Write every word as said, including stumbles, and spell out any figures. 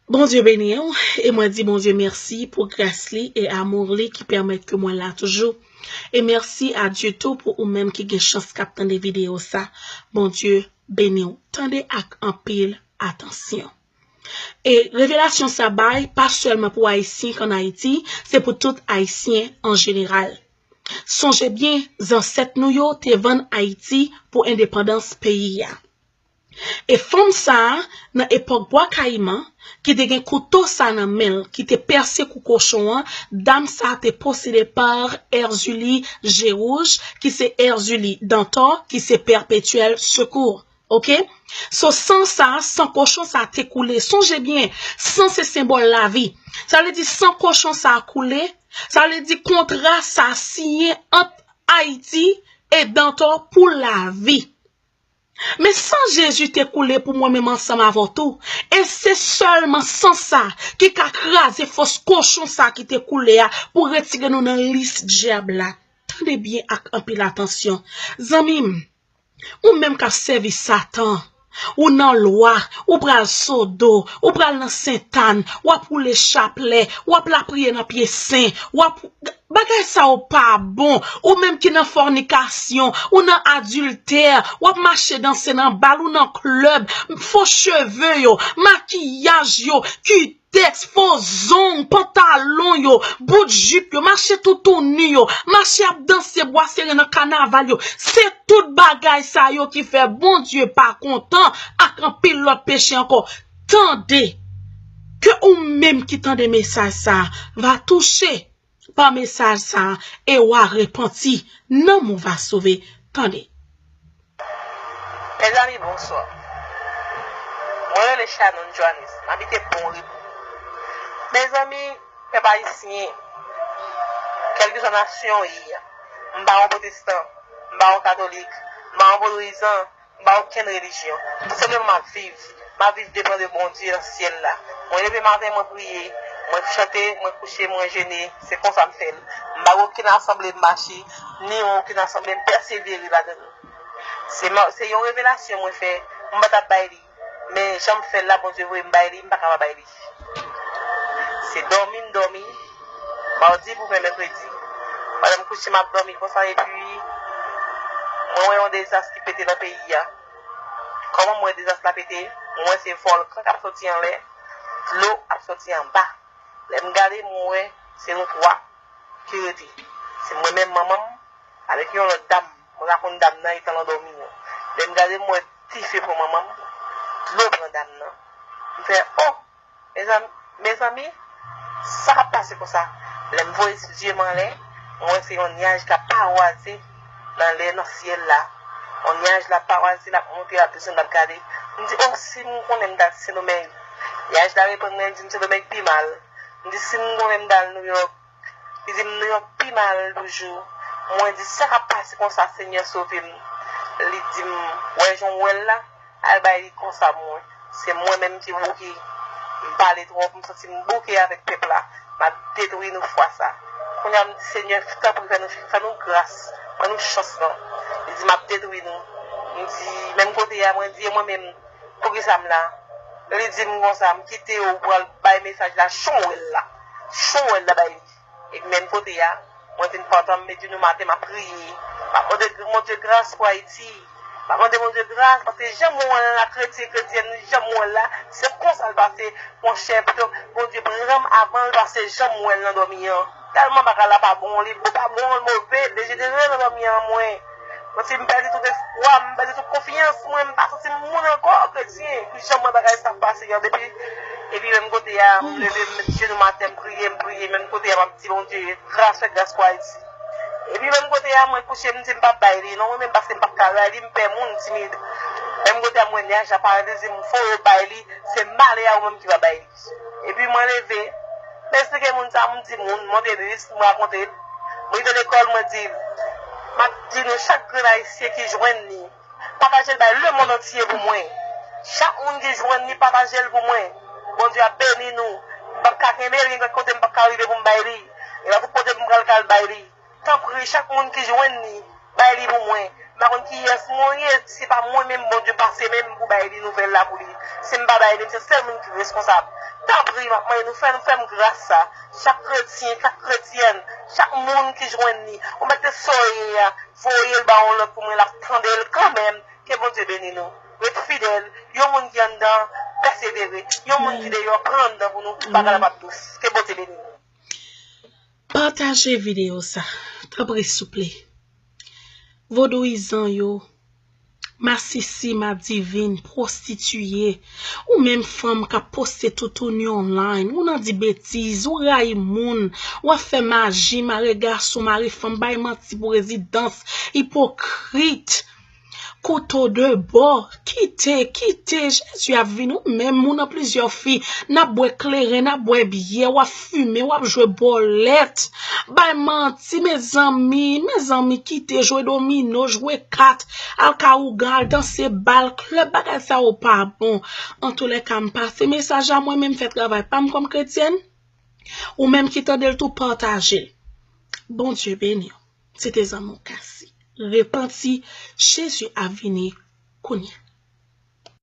Bondye beni w, e mwen di Bondye mèsi pou gras li e amour li ki pèmèt ke mwen la toujou. E mèsi a Dye tou pou ou menm ki gen chans k ap tande videyo sa. Bondye beni w. Tande ak anpil atansyon. E revelasyon sa bay pa sèlman pou Ayisyen k ann Ayiti, se pou tout Ayisyen an jeneral. Sonje byen, zansèt nou yo te vann Ayiti pou endepandans peyi a. E fanm sa a, nan epòk Bwa Kayiman, ki te gen kouto sa nan men l, ki te pèse kou kochon an, dam sa a te posede pa Èzili Je Wouj, ki se Èzili Dantò, ki se Pèpetyèl Sekou. Oke? So, san sa a, san kochon sa a te koule. Sonje byen, san se senbòl lavi. Sa vle di san kochon sa a koule, sa vle di kontra sa a siyen ant Ayiti e Dantò pou lavi. Men san Jezi te koule pou mwen menm ansanm avè w tou. E se sèlman san sa ki ka kraze fòs kochon sa ki te koule a pou retire nou nan lis dyab la. Tande byen ak anpil atansyon. Zanmi m, ou menm k ap sèvi Satan, ou nan lwa, ou pral Sodo, ou pral nan Sentàn, w ap woule chaplè, w ap lapriyè nan pye sen, w ap Bagay sa yo pa bon. Ou menm ki nan fònikasyon, ou nan adiltè, w ap mache danse nan bal, ou nan klèb, fo cheve yo, makiyaj yo, kitèks, fo zong, pantalon yo, bout jip yo, mache toutouni yo, mache ap danse bwa sere nan kanaval yo. Se tout bagay sa yo ki fè Bondye pa kontan ak anpil lòt peche ankò. Tande, ke ou menm ki tande mesaj sa a va touche pa mesaj sa a e w a repanti, nanm ou va sove. Tande. Mezanmi, bonswa. Mwen rele Shannon Johannes. M abite Pon Repou. Mezanmi, pèp ayisyen, kèlkeswa nasyon w ye a, m pa yon pwotestan, m pa yon katolik, m pa yon vodouyizan, m pa okenn relijyon. Senpleman m ap viv. M ap viv depan de Bondye nan syèl la. Mwen leve maten, mwen priye, mwen chante, mwen kouche, mwen jene. Se konsa m fè l. M pa gen okenn asanble m mache, ni yon okenn asanble m pèsevere ladan l. Se, se yon revelasyon mwen fè. M pa t ap bay li. Men jan m fè l la, Bondye voye m bay li, m pa ka pa bay li. Se dòmi m dòmi, madi pou fè mèkredi. Pandan m kouche, m ap dòmi konsa, epi mwen wè yon dezas ki pete nan peyi a. Kòman m wè dezas la pete? M wè se vòlkan k ap soti anlè, dlo ap soti anba. Lè m gade, m wè se nou twa ki rete. Se mwen menm, manman m, avèk yon lòt dam. Mwen pa konn dam nan, li t al andòmi an. Lè m gade, m wè dife pran manman m, dlo pran dam nan. M fè, o! Mezanmi, mezanmi, sa k ap pase konsa? Lè m voye zye m anlè, m wè se yon nyaj k ap pawaze nan lè, nan syèl la. Yon nyaj la ap pawaze, l ap monte, l ap desann, m ap gade. M di, o, si m konnen m t al Sendomeng. Nyaj la reprann mwen, l di m Sendomeng pi mal. M di, si m konnen m t al Nouyòk. Li di m, Nouyòk pi mal toujou. Mwen di, sa k ap pase konsa, Senyè, sove m. Li di m, wè jan w wè l la, al bay li konsa pou mwen. Se mwen menm ki bouke. M pale twòp, m santi m bouke avèk pèp la. M ap detwi nou fwa sa. Kounye a, m di, Senyè, tanpri, fè nou, fè nou gras. Ban nou chans lan. Li di, m ap detwi nou. M di, menm kote a, mwen di, e mwen menm, poukisa m la? Li di m konsa, m kite w pou al bay mesaj la, jan w wè l la. Jan w wè l la, bay li. Epi menm kote a, mwen vin pantan, m met jenou m atè, m ap priye. M ap mande Bondye gras pou Ayiti. M ap mande Bondye gras, paske jan m wè l la, kretyen, kretyèn, jan m wè l la, se konsa l pase, monchè, pito Bondye pran m avan l pase jan m wè l nan dòmi an. Tèlman bagay la pa bon, li pa bon, l move, dejenere nan dòmi an, mwen. Mwen santi m pèdi tout espwa, m pèdi tout konfyans mwen, m pa santi m moun ankò, kretyen. Pou jan m wè bagay sa ap pase an, depi, epi menm kote a, m leve, m met jenou m atè, m priye, m priye, menm kote a, m ap di Bondye, gras, fè gras pou Ayiti. Epi menm kote a, mwen kouche, m di m p ap bay li, non, mwen menm paske m p ap ka bay li, m pè moun, m timid. Menm kote a, m wè nyaj la paralize m, fò yo bay li, se malè a ou menm ki va bay li. Epi mwen leve, m esplike moun sa, m di moun, m monte bis, m rakonte l. M rive lekòl, mwen di, m ap di nou chak grenn ayisyen ki jwenn li, pataje l bay lemonn antye pou mwen. Chak moun ki jwenn li, pataje l pou mwen. Bondye ap beni nou. M p ap ka kenbe l, gen kèk kote m p ap ka rive pou m bay li. E pa tout kote m pral ka al bay li. Tanpri, chak moun ki jwenn li, bay li pou mwen. M pa konn kiyès moun ye, se pa mwen menm Bondye pase men m pou bay li nouvèl la pou li. Si m pa bay li, se sèl moun ki reskonsab. Tanpri, m ap mande nou, fè nou fè m gras sa. Chak kretyen, chak kretyèn, chak moun ki jwenn li, ou mete sa w ye a, voye l ba yon lòt pou mwen, l ap tande l kanmenm. Ke Bondye beni nou. Ret fidèl. Yon moun ki anndan, pèsevere. Yon moun ki deyò, pran anndan pou nou. Bagay la p ap dous. Ke Bondye beni nou. Pataje videyo sa, tanpri souple. Vodouyizan yo, masisi, madivin, pwostitiye, ou menm fanm k ap poste toutouni online, ou nan di betiz, ou rayi moun, w ap fè maji, mare gason, mare fanm, bay manti pou rezidans, ipokrit. Kouto de bò, kite, kite, Jezi ap vini, ou menm, ou nan plizyè fi, n ap bwè kleren, n ap bwè byè, w ap fimen, w ap jwe bòlèt, bay manti, mezanmi, mezanmi, kite, jwe domino, jwe kat, al ka ougan, al danse bal, klèb, bagay sa yo pa bon. Antoulèka, m pase mesaj la, mwen menm fè travay pa m kòm kretyèn, ou menm ki tande l tou pataje l. Bondye beni w. Se te zanmi w Kasi. Repanti, Jezi ap vini kounye a.